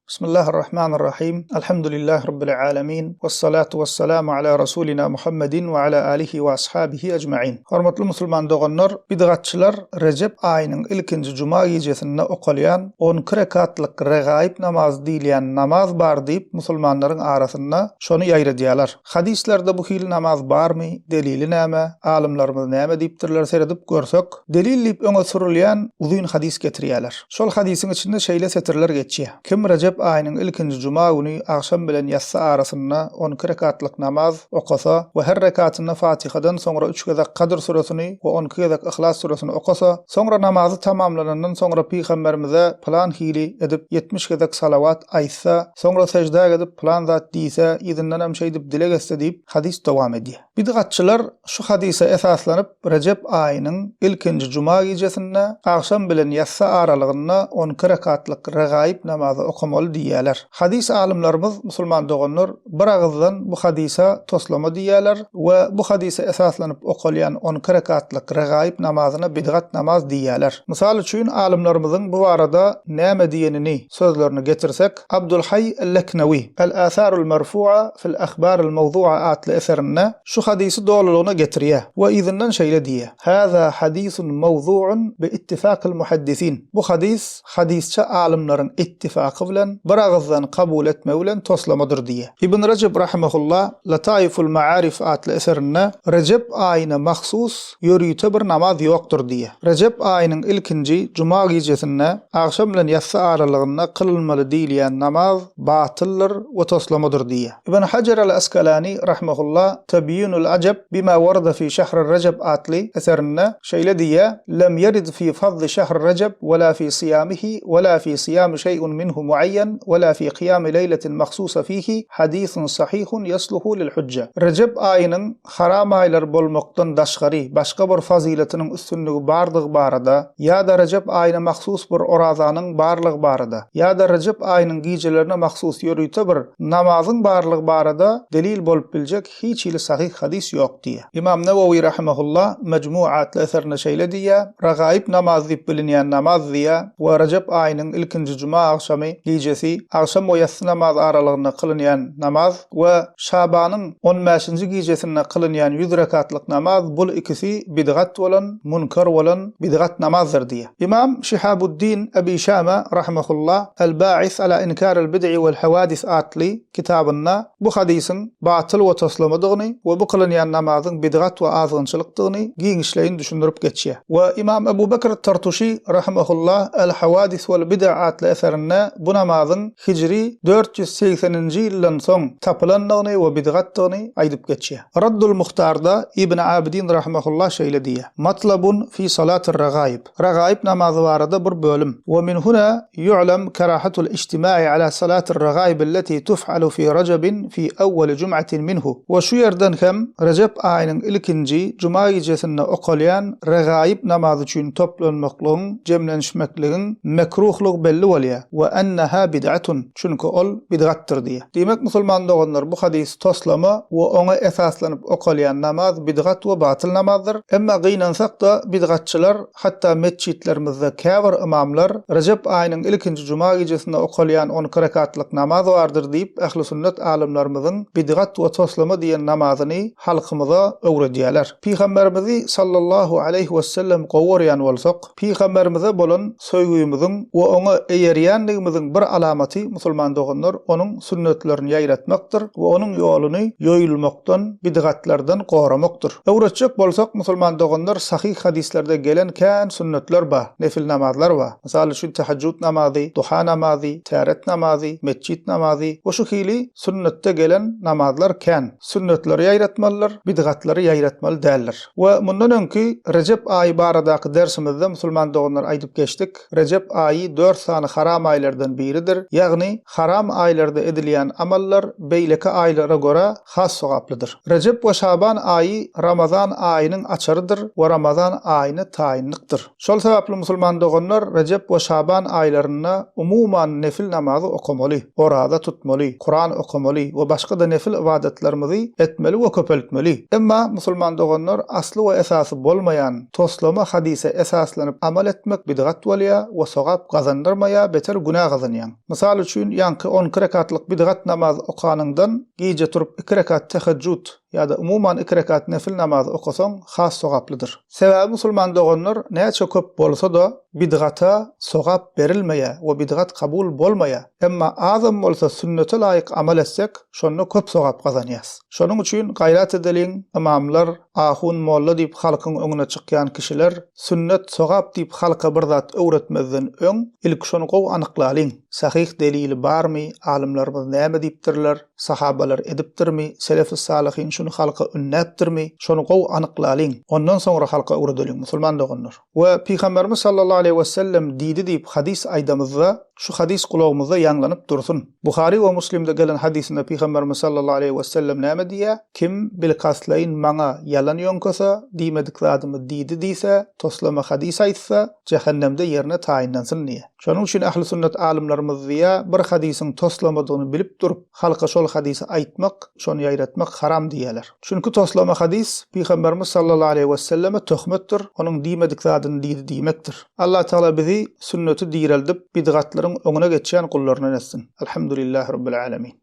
Bismillahirrahmanirrahim. Elhamdülillahi Rabbil alemin. Vessalatu vesselamu ala Rasulina Muhammedin ve ala alihi ve ashabihi ecmain. Hormatly musulman doganlar, bidgatçylar Rejep aýynyň ilkinji juma gijesinde okalýan 12 rekatlyk regaib namazy diýilýän namaz bar diýip musulmanlaryň arasynda şony ýaýradýarlar. Hadyslarda bu hili namaz barmy, delili näme, alymlarymyz näme diýipdirler seredip görsek, delil diýip öňe sürülýän uzyn hadys getirýärler. Şol hadysyň içinde şeýle setirler geçýär. Kim Rejep aýynyň ilkinji juma güni agşam bilen ýassy arasynda 12 rekatlyk namaz okasa we her rekatynda Fatihadan soňra üç gezek Kadr süresini we 12 gezek Yhlas süresini okasa, soňra namazy tamamlanandan soňra Pygamberimize pylan hili edip 70 gezek salawat aýtsa, soňra seždä gidip pylan zat diýse, yzyndanam şeýdip dileg etse diýip, hadys dowam edýär. Bidgatçylar şu hadysa esaslanyp, Rejep aýynyň ilkinji juma gijesinde agşam bilen ýassy aralygynda 12 rekatlyk regaib namazy okamaly diýýärler. Hadys alymlarymyz, musulman doganlar, bir agyzdan bu hadysa toslama diýýärler we bu hadysa esaslanyp okalýan 12 rekatlyk regaib namazyna bidgat namaz diýýärler. Mysal üçin, alymlarymyzyň bu barada näme diýenini sözlerini getirsek, Abdulhaý el-Leknewi, El-Äsarul Merfua fil-Ahbaril Mawzua atly eserinde şu hadysy dolulygyna getirýär we yzyndan şeýle diýýär, Haza hadisun mawzuun bi-ittifakil muhaddisin. Bu hadys hadysçy alymlaryň ittifaky bilen, bir agyzdan kabul etmegi bilen toslamadyr diýýär. Ibn Rejep rahimehullah Lataiful Maarif atly eserinde Rejep aýyna mahsus ýörite bir namaz ýokdur diýýär. Rejep aýynyň ilkinji juma gijesinde agşam bilen ýassy aralygynda kylynmaly diýilýän namaz batyldyr we toslamadyr diýýär. Ibn Hajar al-Askalani rahimehullah Tebýinul Ajab bima warada fi şahri Rejep atly eserinde şeýle diýýär, Lem ýerid fi fadli şahri Rejep we la fi syýamihi we la fi syýami şeý'un minhu muaýýan we la fi kyýami leýletin mahsusa fihi hadisun sahihun ýasluhu lil hujja. Rejep aýynyň haram aýlar bolmakdan daşgary başga bir fazylatynyň üstünligi bardygy barada ýa-da Rejep aýyna mahsus bir orazanyň barlygy barada ýa-da Rejep aýynyň gijelerine mahsus ýörite bir namazyň barlygy barada delil bolup biljek hiç hili sahyh hadys ýok diýýär. Ymam Newewi rahimehullah Mejmu atly eserinde şeýle diýýär, Ragaib namazy diýip bilinýän namaz diýýär we Rejep aýynyň ilkinji juma agşamy gijesi agşam we ýassy namazy aralygynda kylynýan namaz we Şabanyň on bäşinji gijesinde kylynýan ýüz rekatlyk namaz bul ikisi bidgat bolan, munker bolan bidgat namazdyr diýýär. Ymam Şihabuddin Ebi Şama rahimehullah El-Ba'is ala inkaril bid'i wel hawadis atly kitabynda bu hadysyň batyl we toslamadygyny we bu kylynýan namazyň bidgat we azgynçylykdygyny giňişleýin düşündirip geçýär. We Ymam Ebu Bekr Tartuşy rahimehullah El-Hawadis wel Bid'a atly eserinde bu namazyň hijri 480-nji ýyldan soň tapylandygyny we bidgatdygyny aýdyp geçýär. Raddul Muhtarda Ibn Abidin rahimehullah şeýle diýýär, Matlabun fi salatir ragaib, Ragaib namazy barada bir bölüm. We min huna yu'lam karahatul ijtimai ala salatir ragaib allati tuf'alu fi Rajabin fi awwali jum'atin minhu. We şu ýerden hem Rejep aýynyň ilkinji juma gijesinde okalýan regaib namazy üçin toplanmaklygyň, jemlenişmekligiň mekruhlygy belli bolýar, we enneha bid'atun, çünki ol bidgatdyr diýýär. Diýmek, musulman doganlar, bu hadys toslama we oňa esaslanyp okalýan namaz bidgat we batyl namazdyr. Emma gynansak-da, bidgatçylar, hatda metjitlerimizde käbir ymamlar Rejep aýynyň ilkinji juma gijesinde okalýan 12 rekatlyk namaz bardyr diýip, ähli-sünnet alymlarymyzyň bidgat we toslama diýen namazyny halkymyza öwredýärler. Pygamberimizi sallallahu aleýhi wesellem gowy görýän bolsak, Pygamberimize bolan söýgimiziň we oňa eýerýändigimiziň bir alamaty, musulman doganlar, onuň sünnetlerini ýaýratmakdyr we onuň ýoluny ýoýulmakdan, bidgatlardan goramakdyr. Öwretjek bolsak, musulman doganlar, sahyh hadyslarda gelen kän sünnetler bar, nefil namazlar bar. Mysal üçin, tehejjüd namazy, duha namazy, täret namazy, metjit namazy we şu hili sünnetde gelen namazlar kän. Sünnetleri ýaýratmalydyr, bidgatlary ýaýratmaly däldir. We mundan öňki Rejep aýy baradaky dersimizde musulman doganlar aýdyp geçdik, Rejep aýy dört sany haram aýlardan biridir, ýagny haram aýlarda edilýän amallar beýleki aýlara görä has sogaplydyr. Rejep we Şaban aýy Ramazan aýynyň açarydyr we Ramazan aýyna taýynlykdyr. Şol sebäpli musulman doganlar Rejep we Şaban aýlarynda umuman nefil namazy okamaly, oraza tutmaly, Kuran okamaly we başga-da nefil ybadatlarymyzy etmeli we köpeltmeli. Emma musulman doganlar asly we esasy bolmaýan toslama hadysa esaslanyp amal etmek bidgat bolýar we sogap gazandyrmaýar beter günä gazanýaň. Mysal üçin, ýaňky 12 rekatlyk bidgat namaz okanyňdan, gije turup iki rekat tehejjut ýa-da umuman iki rekat nefil namazy okasaň has sogaplydyr. Sebäbi musulman doganlar näçe köp bolsa-da bidgata sogap berilmeýär we bidgat kabul bolmaýar. Emma azam bolsa sünnete laýyk amal etsek, şonda köp sogap gazanýas. Şonuň üçin gaýrat edeliň, ymamlar, ahun molla diýip halkyň öňüne çykýan kişiler, sünnet, sogap diýip halka bir zat öwretmezden öň, ilki şony gowy anyklalyň, sahyh delili barmy, alymlarymyz näme diýipdirler, sahabalar edipdirmi, selefus-salyhyn şuny halka ündäpdirmi, şony gowy anyklalyň, ondan soňra halka öwredeliň, musulman doganlar. We Pygamberimiz sallallahu aleýhi wesellem diýdi diýip hadys aýdamyzda, şu hadys gulagymyzda ýaňlanyp dursun. Buhary we Muslimde gelen hadysynda Pygamberimiz sallallahu aleýhi wesellem näme diýýär? Kim bilkastlaýyn maňa ýalan ýöňkese, diýmedik zadymy diýdi diýse, toslama hadys aýtsa, jähennemde ýerine taýynlansyn diýýär. Şonuň üçin ähli sünnet alymlarymyz diýýär, bir hadysyň toslamadygyny bilip durup, halka şol hadysy aýtmak, şony ýaýratmak haram diýýärler. Çünki toslama hadys Pygamberimiz sallallahu aleýhi weselleme töhmetdir, onuň diýmedik zadyny diýdi diýmekdir. Allatagala bizi sünneti direldip, bidgatlaryň öňüne geçýän gullaryndan etsin. Alhamdulillahi Rabbil alemin.